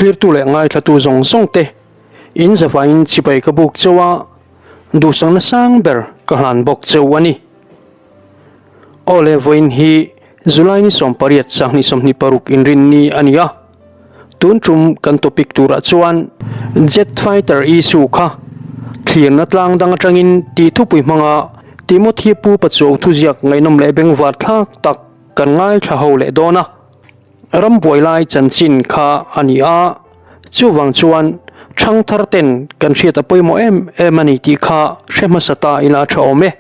Thlirtu leh ngaithlatu zawng zawng te in zavaiin chibai ka buk cheu a, duhsakna sang ber ka hlan bawk cheu a ni. Aw le vawiin hi July ni 18 sanghnih 26 inrinni a ni a, tun tum kan topic turah chuan Jet Fighter issue kha thlirna tlang dang atangin tih thupui hmanga Timothy Pu Pachuau thuziak ngaihnawm leh bengvar thlak tak kan ngaithla ho leh dawn a. Ram buai lai chanchin kha a ni a, chuvang chuan thangthar ten kan hriat a pawimawh em em a ni tih kha hre hmasa ta ila tha awm e.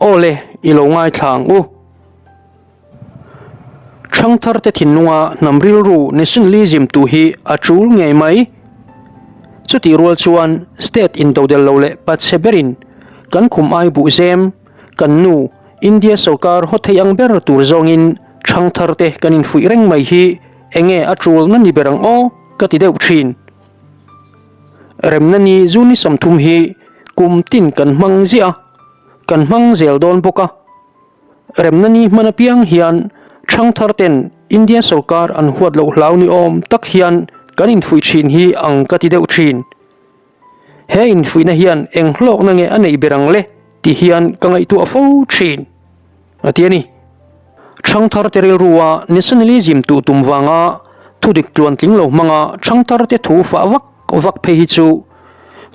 Aw le, i lo ngaithla ang u. Thangthar te thinlunga hnam rilru nationalism tu hi a tul ngei mai. Chutih rual chuan state indodel lo leh pachhe berin kan khum ai buhzem, kan nu, India sorkar haw thei ang ber tur zawngin thangthar te kan infuih reng mai hi enge a tul na ni ber ang aw ka ti deuh thin. Remna ni June ni 30 hi kum tin kan hmang ziah a, kan hmang zel dawn bawk a. Remna ni hman apiang hian thangthar ten India sorkar an huat loh hlau ni awm tak hian kan infuih thin hi ang ka ti deuh thin. He infuihna hian eng hlawkna nge a neih ber ang le ti hian ka ngaihtuah fo thin, a ti a ni. Thangthar te rilrua nationalism tuh tum vanga thudik tluantling lo hmanga thangthar te thu fah vak vak phei hi chu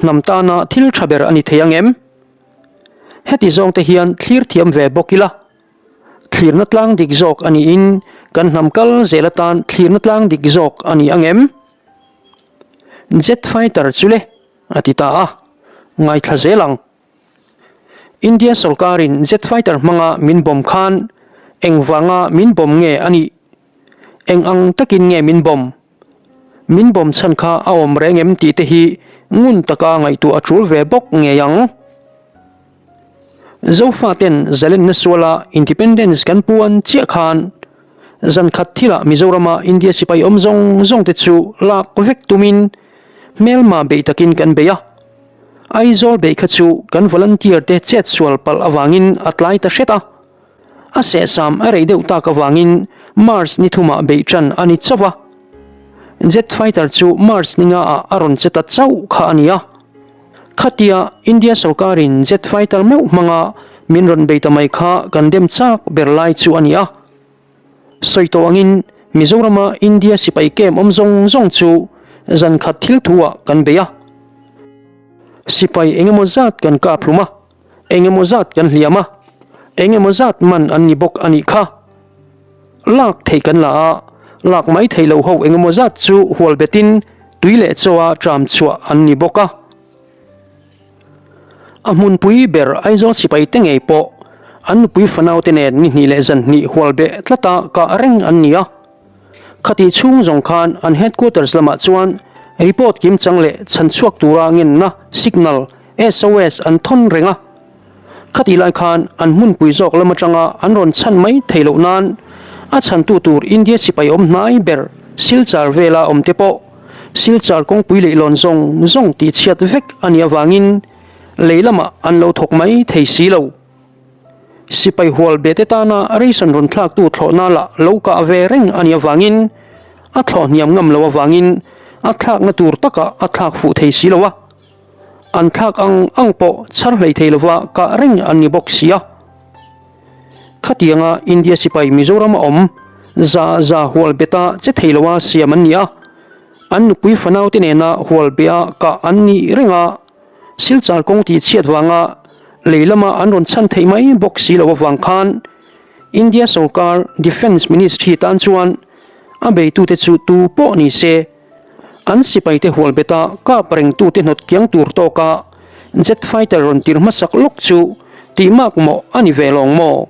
hnam tana thil tha ber a ni thei ang em? Heti zawng te hian thlir thiam ve bawk ila, thlirna tlang dik zawk a niin kan hnam kal zel atan thlirna tlang dik zawk a ni ang em? Jet fighter chu le, a ti ta a, ngaithla zel ang. India sorkarin jet fighter hmanga min bomb khan engvanga min bomb nge a nih? Eng ang takin nge min bomb? Min bomb chhan kha a awm reng em tih te hi ngun taka ngaihtuah a tul ve bawk ngei ang. Zofaten zalenna suala Independence kan puan chiah khan zan khat thilah Mizorama India sipai awm zawng zawng te chu lak vek tumin hmelma bei takin kan bei a. Aizawl bei kha chu kan volunteer te chet sual palh avangin a tlai ta hret a. A sehsam a rei deuh tak avangin March ni thumah beih tan a ni chauh a. Jet fighter chu March ni nga ah a rawn che ta chauh kha a ni a. Khatia India sorkarin jet fighter meuh hmanga min rawn bei ta mai kha kan dem chak ber lai chu a ni a. Sawi tawh angin Mizorama India sipai camp awm zawng zawng chu zan khat thil thu ah kan bei a. Sipai engemaw zat kan kap hlum a, engemaw zat kan hliam a, engemaw zat man an ni bawk a nih kha. Lak theih kan la a, lak mai theih loh ho engemaw zat chu hual betin tui leh chaw-a tram chhuah an ni bawk a. A hmunpui ber Aizawl sipai te ngei pawh an nupui fanau te nen ni hnih leh zan hnih hual beh tlata kah reng an ni a. Khatih chhung zawng khan an headquarters lamah chuan report kimchang leh chhanchhuak tura ngenna signal SOS an thawn reng a. Khatih lai khan an hmunpui zawk lam atanga an rawn chhan mai thei loh nan a chhantu tur India sipai awm hnai ber Silchar vela awm te pawh Silchar kawngpui leihlawn zawng zawng tihchhiat vek a nih avangin lei lamah an lo thawk mai thei si lo. Sipai hual be te tana ration rawn thlaktu thlawhna lah lo kah ve reng a nih avangin a thlawh hniam ngam lo avangin a thlakna tur takah a thlak fuh thei si lo a. An thlak ang ang pawh chhar hlei thei lova kah reng an ni bawk si a. Khatianga India sipai Mizoram a awm za za hual beta che thei loa siam an ni a, an nupui fanau te nena hual beh-a kah an nih reng a, Silchar kawng tih chhiat vanga lei lama an rawn chhan theih mai bawk si lo avang khan India sorkar Defence Ministry tan chuan a beitute chu tu pawh ni se, An sipaite hual beta kap rengtute hnawt kiang tur tawka jet fighter rawn tir hmasak lawk chu tih mak mawh a ni ve lawng maw?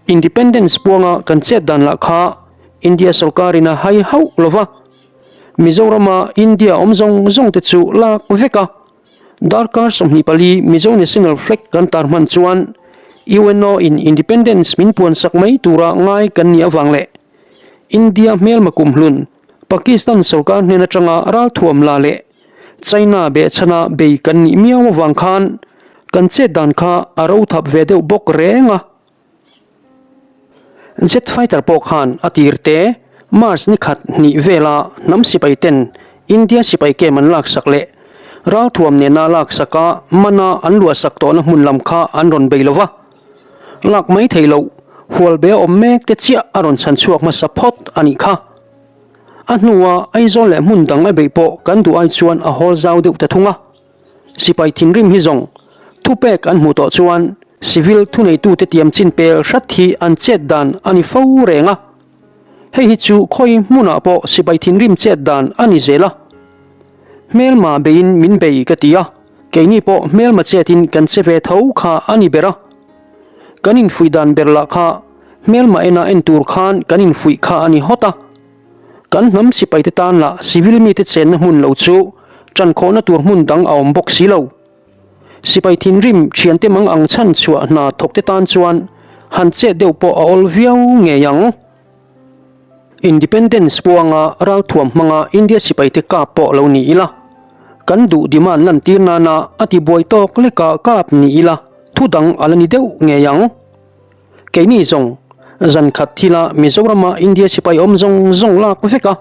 Independence puanga kan chet dan lah kha India sorkarin a hai hauh lo va, Mizorama India awm zawng zawng te chu lak vek a, darkar 24 Mizo National Flag kan tar hman chuan UNO in Independence min puansak mai tura ngai kan nih avang leh India hmelma kumhlun, Pakistan sorkar hnen atanga ralthuam la leh China behchhana bei kan nih miau avang khan kan chet dan kha a ro thap ve deuh bawk reng a. Jet fighter pawh khan a tir te, March ni khat hnih vela hnam sipai ten India sipai camp an laksak leh ralthuam nena laksaka mana an luahsak tawhna hmun lam kha an rawn bei lova. Lak mai thei loh, hualbe a awm mek te chiah a rawn chhan chhuak hmasa phawt a nih kha. A hnua Aizawl leh hmun dang a beih pawh kan duh ai chuan a hawl zau deuh ta thung a. Sipai thinrim hi zawng thupek an hmuh tawh chuan civil thuneitute tiam chin pel hrat hi an chet dan a ni fo reng a. Hei hi chu khawi hmunah pawh sipai thinrim chet dan a ni zel a. Hmelma beiin min bei ka ti a, keini pawh hmelma chetin kan che ve tho kha a ni ber a. Kan infuih dan ber lah kha hmelma ena en tur khan kan infuih kha a ni hawt a. Kan hnam sipaite tan lah civil mite chenna hmun lo chu ṭan khawhna tur hmun dang a awm bawk si lo. Sipai thinrim ṭhiante mang ang chhan chhuah hna thawkte tan chuan han chet deuh pawh a awl viau ngei ang. Independence puanga ralthuam hmanga India sipaite kap pawh lo ni ila, kan duh demand lantir nana a tibuai tawk leka kap ni ila thu dang a la ni deuh ngei ang. Keini zawng, zan khat thila Mizorama India sipai awm zawng zawng lak vek a,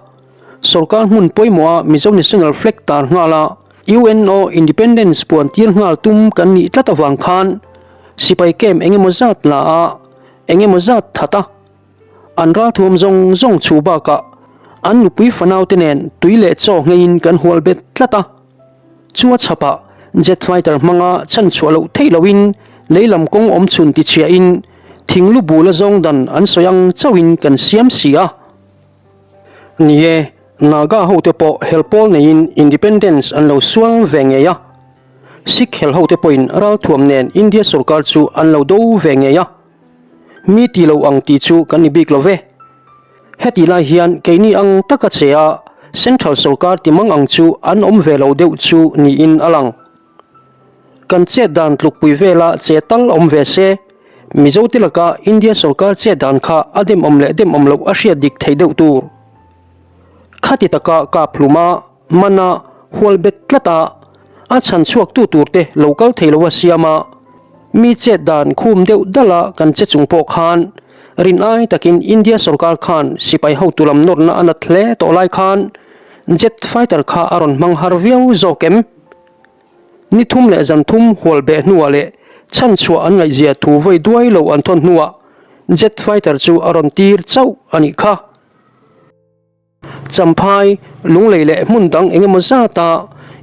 sorkar hmun pawimawha Mizo National Flag tar nghal a, UNO Independence puan tir nghal tum kan nih tlat avang khan sipai camp eng emaw zat la a, eng emaw zat that a, an ralthuam zawng zawng chhu bakah an nupui fanaute nen tui leh chaw ngheiin kan hual bet tlat a. Chu a chhapah jet fighter hmanga chhanchhuah loh theih lohin lei lam kawng awm chhun tichhiahin thing lu bul a zawng dan an sawi ang chauhin kan siam si a. Ni e, Naga hote pawh hel pawl neiin independence an lo sual ve ngei a. Sikh hel hote pawhin ralthuam nen India sorkar chu an lo do ve ngei a. Mi ti lo ang tih chu kan ni bik lo ve. Heti lai hian keini ang taka che a Central sorkar ti mang ang chu an awm ve lo deuh chu niin a lang. Kan chet dan tlukpui vela che tal awm ve se, Mizo te laka India sorkar chet dan kha a demawm leh demawm loh a hriat dik thei deuh tur. Khati taka kap hlum a, man a, hual bet tlat a, a chhan chhuaktu turte lo kal thei lo a siam a, mi chet dan khum deuh dal a kan che chung pawh khan rin ai takin India sorkar khan sipai hotu lam nawrna a nat hle tawh lai khan jet fighter kha a rawn hmang har viau zawk em? Ni thum leh zan thum hual beh hnuah leh chhan chhuah an ngaihzia thu vawi duai lo an thawn hnuah jet fighter chu a rawn tir chauh a nih kha. Champhai, Lunglei leh hmun dang eng emaw zata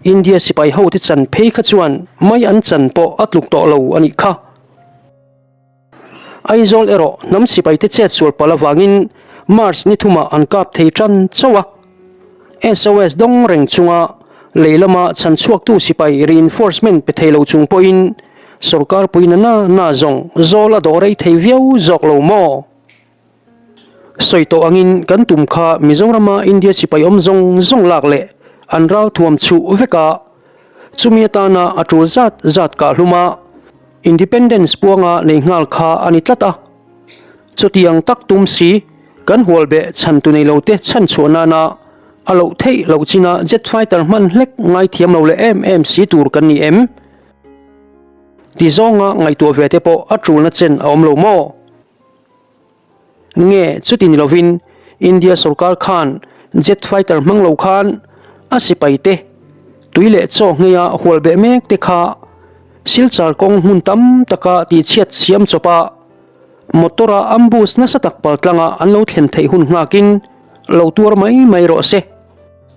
India sipai hote chan phei kha chuan mai an chan pawh a tluk tawh lo a nih kha. Aizawl erawh hnam sipaite chet sual palh avangin March ni thumah an kap thei tan chauh a. SOS dawng reng chunga lei lama chhan chhuaktu sipai reinforcement pe thei lo chung pawhin sorkar puina na na zawng zawl a dawh rei thei viau zawk lo maw? Sawi tawh angin kan tum kha Mizorama India sipai awm zawng zawng lak leh an ralthuam chhuh vek a, chumi atana a tul zat zat kah hlum a, Independence puanga nei nghal kha a ni tlat a. Chutiang tak tum si, kan hual beh chhan tu nei lote chhan chhuah nana a loh theih loh china jet fighter hman hlek ngaithiam lo leh em em si tur kan ni em? Ti zawnga ngaihtuah ve te pawh a tulna chen a awm lo maw? Nge chuti ni lovin India sorkar khan jet fighter hmang lo khan a sipai te tui leh chaw ngheia hual beh mek te kha Silchar kawng hmun tam taka tihchhiat siam chawp a motor a ambush nasa tak pal tlanga an lo thlen theih hun nghakin lo tuar mai mai rawh se.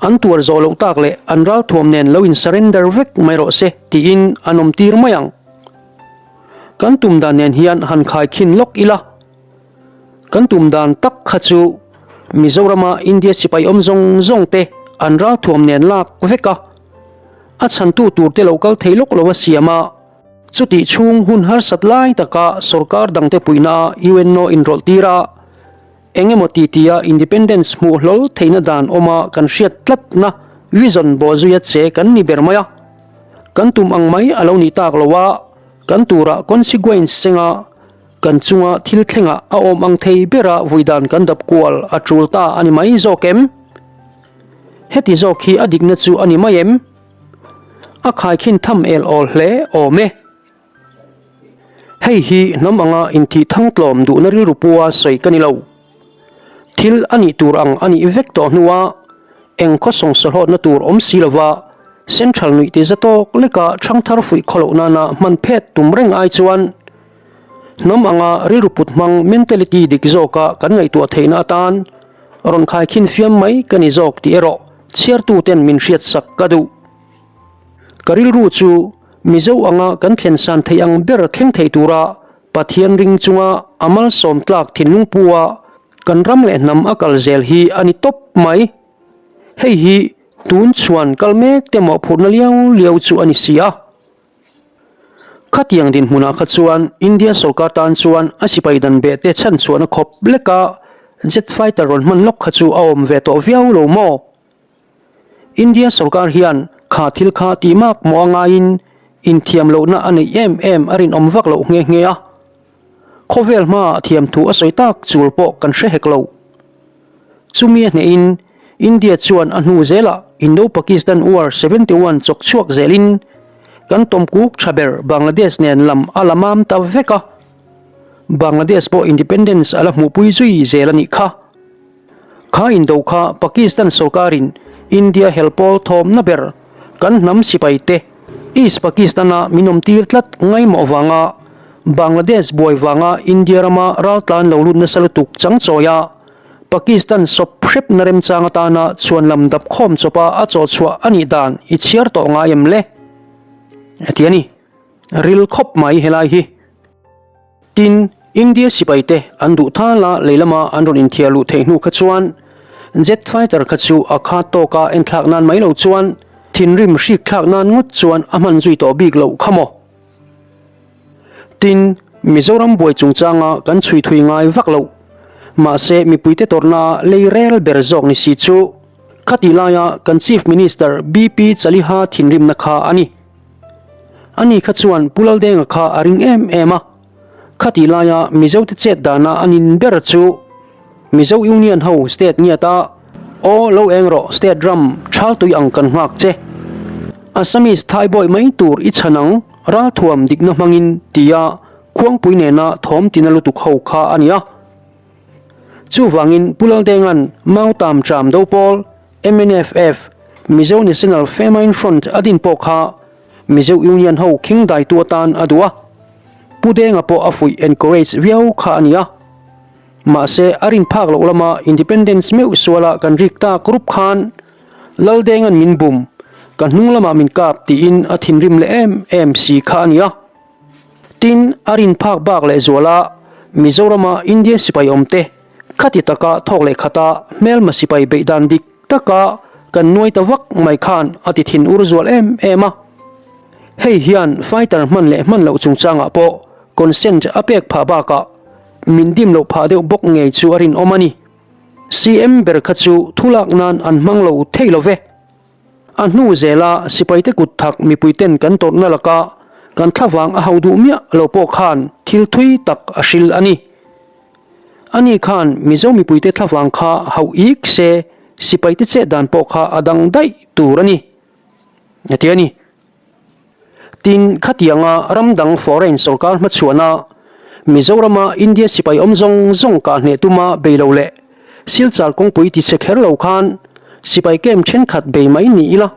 An tuar zawh loh tak leh an ralthuam nen lo in surrender vek mai rawh se tiin an awm tir mai ang. Kan tum dan nen hian han khaikhin lawk ila, kan tum dan tak kha chu Mizorama India sipai awm zawng zawng te an ralthuam nen lak vek a, a chhantu tur te lo kal thei lawk lo a siam a, chutih chhung hun harsat lai taka sorkar dangte puihna a UNO inrawlh tir a, Eng emaw ti tia Independence hmuh hlawl theihna dan awma kan hriat tlatna vision bawhzuia che kan ni ber mai a. Kan tum ang mai a lo nih tak lo a, kan turah consequence senga kan chunga thil thlengah a awm ang thei bera vui dan kan dap kual a tul ta a ni mai zawk em? Heti zawk hi a dikna chu a ni mai em? A khaikhin tham el awl hle awm e. Hei hi hnam anga inthih thangtlawm duhna rilru pua sawi ka ni lo. Thil a nih tur ang a nih vek tawh hnua eng khaw sawngsawhlawtna tur awm si lova Central nuih ti za tawk leka ṭhangthar fuih khaw loh nana hman phet tum reng ai chuan hnam anga rilru put hmang mentality dik zawka kan ngaihtuah theihna atan rawn khaikhin fiam mai ka ni zawk tih erawh chhiartuten min hriatsak ka duh. Ka rilru chu Mizo anga kan thlen san theih ang ber thleng thei tura Pathian ring chunga a malsawm tlak thinlung pu-a kan ram leh hnam a kal zel hi a ni tawp mai. Hei hi tun chhuan kal mek te mawhphurhna liau liau chu a ni si a. Khatiang dinhmunah kha chuan India sorkar tan chuan a sipai dan beh te chhanchhuahna khawp leka jet fighter rawn hman lawk kha chu a awm ve tawh viau lo maw? India sorkar hian kha thil kha tih mak maw a ngaiin inthiam lohna a neih em em a rinawm vak loh nghe nghe a. Khawvel hmaah thiamthu a sawi tak chul pawh kan hre hek lo. Chumi a hnehin India chuan a hnu zelah Indo-Pakistan War 71 chawk chhuak zelin kan tawmkuk tha ber Bangladesh nen lam a la mam ta vek a. Bangladesh pawh independence a la hmuhpui zui zel a nih kha. Kha indo kha Pakistan sorkarin India hel pawl thawmna ber kan hnam sipai te East Pakistan-a min awmtir tlat ngaimawh vanga Bangladesh buai vanga India rama raltlan lo lut nasa lutuk chang chawia Pakistan sawp hrepna remchang atana chhuanlam dap khawm chawpa a chaw chhuah a nih dan i chhiar tawh ngai em le? A ti a ni. Ril khawp mai helai hi. Tin, India sipaite an duh thal a, lei lama an rawn inthiar luh theih hnu kha chuan jet fighter kha chu a khat tawka enthlak nan mai lo chuan thinrim hrik thlak nan ngawt chuan a hman zui tawh bik loh kha maw? Tin, Mizoram buai chungchanga kan chhui thui ngai vak loh. Mahse, mipuite tawrhna lei rel ber zawk ni si chu khatih laia kan Chief Minister BP Chaliha thinrimna kha a ni. Ani kha chuan Pu Laldenga kha a ring em em a, khatih laia Mizote chet dana a nin ber chu Mizo Union ho state ngiat a, Aw lo eng rawh state ram thaltui ang kan nghak che. Assamese thaibawi mai tur i chhan ang ralthuam dikna hmangin tia khuangpui nena thawm tina lutuk ho kha a ni a. Chuvangin Pu Laldenga'n Mautam Tram do pawl, MNFF, Mizo National Famine Front a din pawh kha Mizo Union ho khing daitu atan a duh a, Pu Denga pawh a fuih encourage viau kha a ni a. Mahse a rin phak loh lama Independence meuh suala kan rik tak rup khan Laldenga'n min bum, ka hnung lamah min kap tiin a thinrim leh em em si kha a ni a. Tin, a rin phak bak leh zuala Mizorama Indian sipai awmte khati taka thawk leh khata hmelma sipai beih dan dik taka kan nuai ta vak mai khan a ti thin ur zual em em a. Hei hian fighter hman leh hman loh chungchangah pawh consent a pek phah bakah min dim loh phah deuh bawk ngei chu a rinawm a ni. CM ber kha chu thulak nan an hmang lo thei lo ve. A hnu zela sipaite kut thak mipuiten kan tawrhna laka kan thlavang a hau duh miah lo pawh khan thil thui tak a hril a ni. Ani khan Mizo mipuite thlavang kha hauh ik se sipaite chet dan pawh kha a dang daih tur a ni, a ti a ni. Tin, khatianga ram dang foreign sorkar hmachhuahna Mizorama India sipai awm zawng zawng kah hneh tuma bei lo leh Silchar kawngpui ti che kher lo khan sipai camp thenkhat bei mai ni ila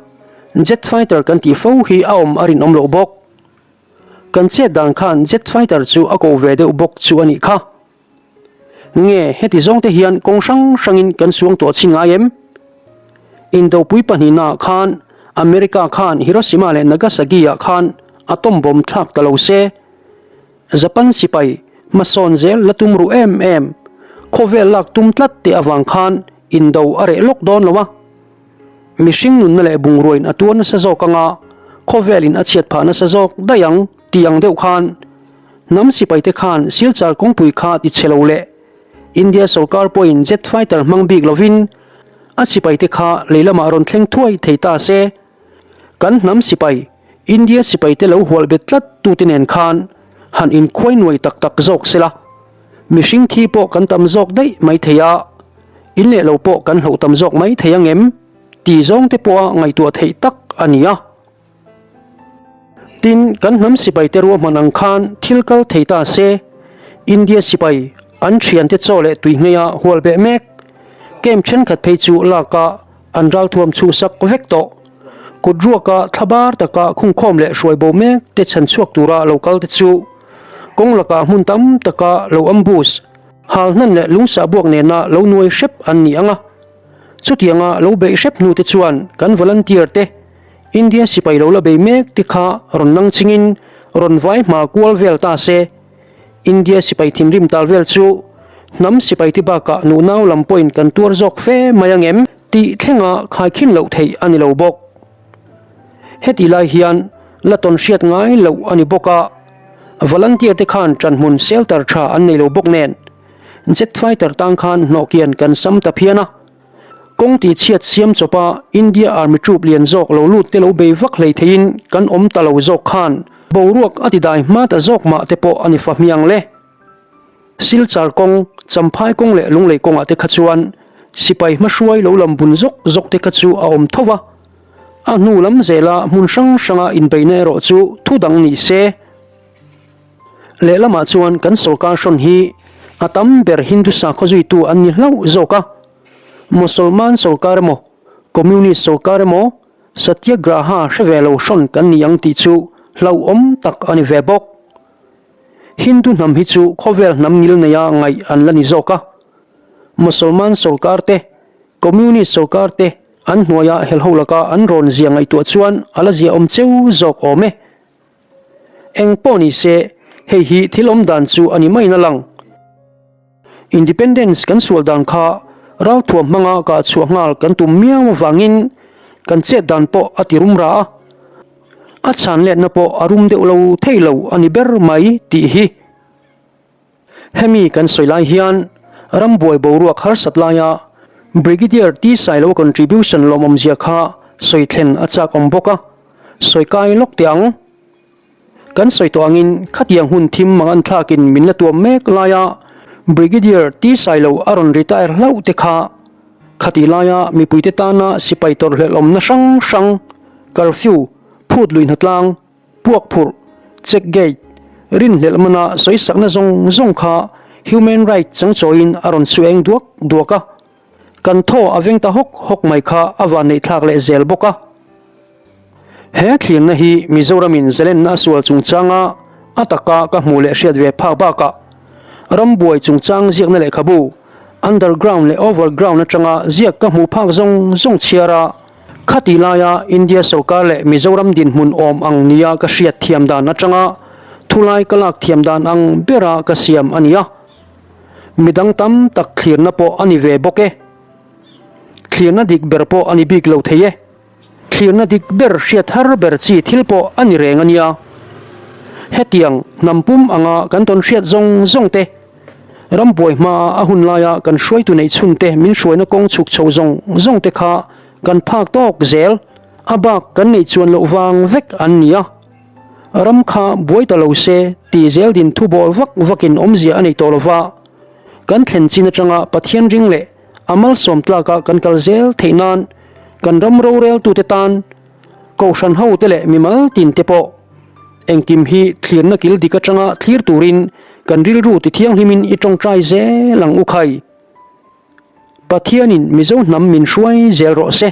jet fighter kan tih fo hi a awm a rinawm loh bawk. Kan chet dan khan jet fighter chu a ko ve deuh bawk chu a nih kha. Nge heti zawng te hian kawng hrang hrangin kan suang tawh chhin ngai em? Indopui pahnihnaah khan America khan Hiroshima leh Nagasaki-ah khan atom bomb thlak ta lo se, Japan sipai hmasawn zel la tum ruh em em, khawvel lak tum tlat teh avang khan indo a reh lawk dawn lo a. Mihring nunna leh bungruain a tuar nasa zawk anga khawvelin a chhiat phah nasa zawk daih ang tih ang deuh khan Hnam sipaite khan Silchar kawngpui kha ti chhe lo leh India sorkar pawhin jet fighter hmang bik lovin a sipaite kha lei lamah rawn thleng thuai thei ta se. Kan hnam sipai, India sipaite lo hual bet tlat tute nen khan han inkhuai nuai tak tak zawk sela. Mihring thi pawh kan tam zawk daih mai thei a, in leh lo pawh kan hloh tam zawk mai thei ang em? Ti zawngte pawha ngaihtuah theih tak a ni a. Tin, kan hnam sipaite ruahman ang khan thil kal thei ta se, India sipai an thiante chaw leh tui ngheia hual beh mek. Camp thenkhat phei chu lak a an ralthuam chhuhsak vek tawh. Kut ruaka thlabar taka khungkhawm leh hruai bo mek te chhan chhuak tura lo kal te chu kawng lakah hmun tam taka lo ambush, hal hnan leh lungsah buak nena lo nuai hrep an ni ang a. Chutianga lo beih hrep hnu te chuan kan volunteer te India sipai lo la bei mek te kha rawn nang chingin rawn vai hma kual vel ta se. India sipai thinrim tal vel chu hnam sipai te bakah nuhnau lam pawhin kan tuar zawk fe mai ang em tih thlenga khaikhin loh theih a ni lo bawk. Hetih lai hian la tawn hriat ngai loh a ni bawk a, volunteer te khan ṭanhmun shelter ṭha an nei lo bawk nen jet fighter tang khan hnawhkian kan sam ta phian a. Kawng tihchhiat siam chawpa India Army troop lian zawk lo lut te lo bei vak hlei theiin kan awm ta lo zawk khan boruak a ti dai hma ta zawk mah te pawh a ni fa hmiang le. Silchar kawng, Champhai kawng leh Lunglei kawngah te kha chuan sipai hmahruai lo lam bun zawk zawk te kha chu a awm tho va, a hnu lam zela hmun hrang hranga inbeihna erawh chu thu dang ni se. Lehlamah chuan kan sawrkar hrawn hi a tam ber Hindu sakhaw zuitu an ni hlauh zawk a. Mosolman sawrkar emaw, Communist sawrkar emaw, Satyagraha hre ve lo hrawn kan ni ang tih chu hlauhawm tak a ni ve bawk. Hindu hnam hi chu khawvel hnam ngil neia ngaih an la ni zawk a. Mosolman sawrkar te, Communist sawrkar te an hnuaia helho laka an rawn zia ngaihtuah chuan a la ziaawm cheu zawk awm e. Eng pawh ni se, hei hi thil awm dan chu a ni maiin a lang. Independence kan sual dan kha ralthuam hmanga kah chhuah nghal kan tum miau avangin kan chet dan pawh a ti rum ra a, a chhan letna pawh a rum deuh lo thei lo a ni ber mai tih hi. Hemi kan sawi lai hian rambuai boruak harsat laia Brigadier T Sailo contribution lawmawmzia kha sawi thlen a chak awm bawk a, sawi kai lawk teh ang. Kan sawi tawh angin khatiang hun thim mang an thlakin min la tuam mek laia Brigadier T Sailo a rawn retire hlauh te kha khatih laia mipuite tana sipai tawrhhlelhawmna hrang hrang, curfew, phut lui hnatlang, Puak phurh, check gate, rinhlelh mana sawisakna zawng zawng kha human right changchawiin a rawn su eng duak duak a, kan thaw a veng ta hawk hawk mai kha a vanneih thlak leh zel bawk a. He thlirna hi Mizoramin zalenna a sual chungchanga a taka ka hmuh leh hriat ve phak bakah rambuai chungchang ziakna lehkhabu underground leh overground atanga ziak ka hmuh phak zawng zawng chhiar a, Khati laia India sorkar leh Mizoram dinhmun awm ang nia ka hriat thiam dan atanga thulai ka lak thiam dan ang bera ka siam a ni a. Midang tam tak thlirna pawh a ni ve bawk e. Thlirna dik ber pawh a ni bik lo thei e. Thlirna dik ber hriat har ber chi thil pawh a ni reng a nia. Hetiang hnam pum anga kan tawn hriat zawng zawng te, Rambuai hmaa a hun laia kan hruaitu neih chhunte min hruaina kawng chhuk chho zawng zawng te kha kan phak tawk zel, a bak kan neih chuan loh vang vek an ni a. Ram kha buai ta lo se tih zel din thu bawl vak vakin awmzia a nei tawh lo va, kan thlen chin atanga Pathian ring leh a malsawm tlaka kan kal zel theih nan kan ram roreltute tan Kohhran hote leh mimal tin te pawh engkim hi thlirna kil dik atanga thlir turin kan rilru ti thianghlimin i tawngtai zel ang u khai. Pathianin Mizo hnam min hruai zel rawh se.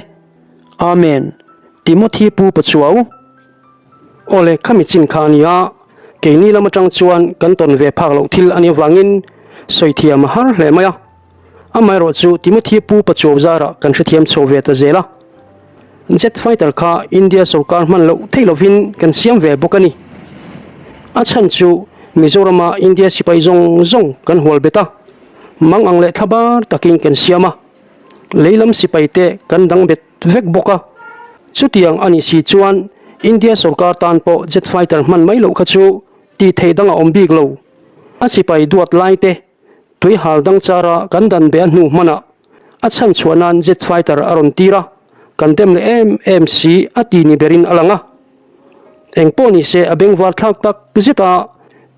Amen. Timothy Pu Pachuau. Awle khami chin kha a nia, keini lam atang chuan kan tawn ve phak loh thil a nih avangin sawi thiam a har hle mai a. Amaherawh chu Timothy Pu Pachuau zarah kan hrethiam chho ve ta zel a. Jet fighter kha India sorkar hman loh theih lovin kan siam ve bawk a ni. A chhan chu Mizorama India sipai zawng zawng kan hual bet a, mang ang leh thlabar takin kan siam a, leilam sipai te kan dang bet vek bawk a. Chutiang a nih si chuan India sorkar tan pawh jet fighter hman mai loh kha chu tih theih dang a awm bik lo. A sipai duat lai te Tui hal dang chara kan dan be a hnu hmanah a chhan chhuah nan jet fighter a rawn tir a, kan dem leh em em si a ti ni berin a lang a. Eng pawh ni se a bengvar thlak tak zet a,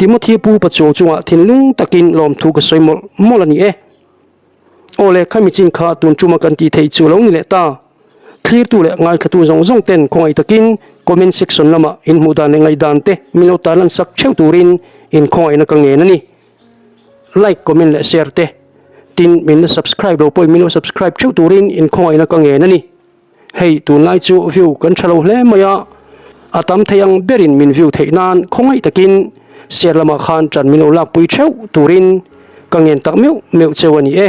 Timothy pu Pachuau chungah thinlung takin lawmthu ka sawi mawlh mawlh a ni e. Aw le, khami chin kha tun tuma kan tih theih chu lo ni leh ta. Thlirtu leh ngaithlatu zawng zawng ten khawngaih takin comment section lamah inhmuh dan leh ngaihdan te min lo tarlan sak theuh turin inkhawngaihna ka ngen a ni. Like, comment leh share te. Tin, min la subscribe lo pawhin min lo subscribe theuh turin inkhawngaihna ka ngen a ni. Hei, tunlai chu view kan tha lo hle mai a, a tam thei ang berin min view theih nan khawngaih takin share lamah khan tan min lo lakpui theuh turin ka ngen tak meuh meuh cheu a ni e.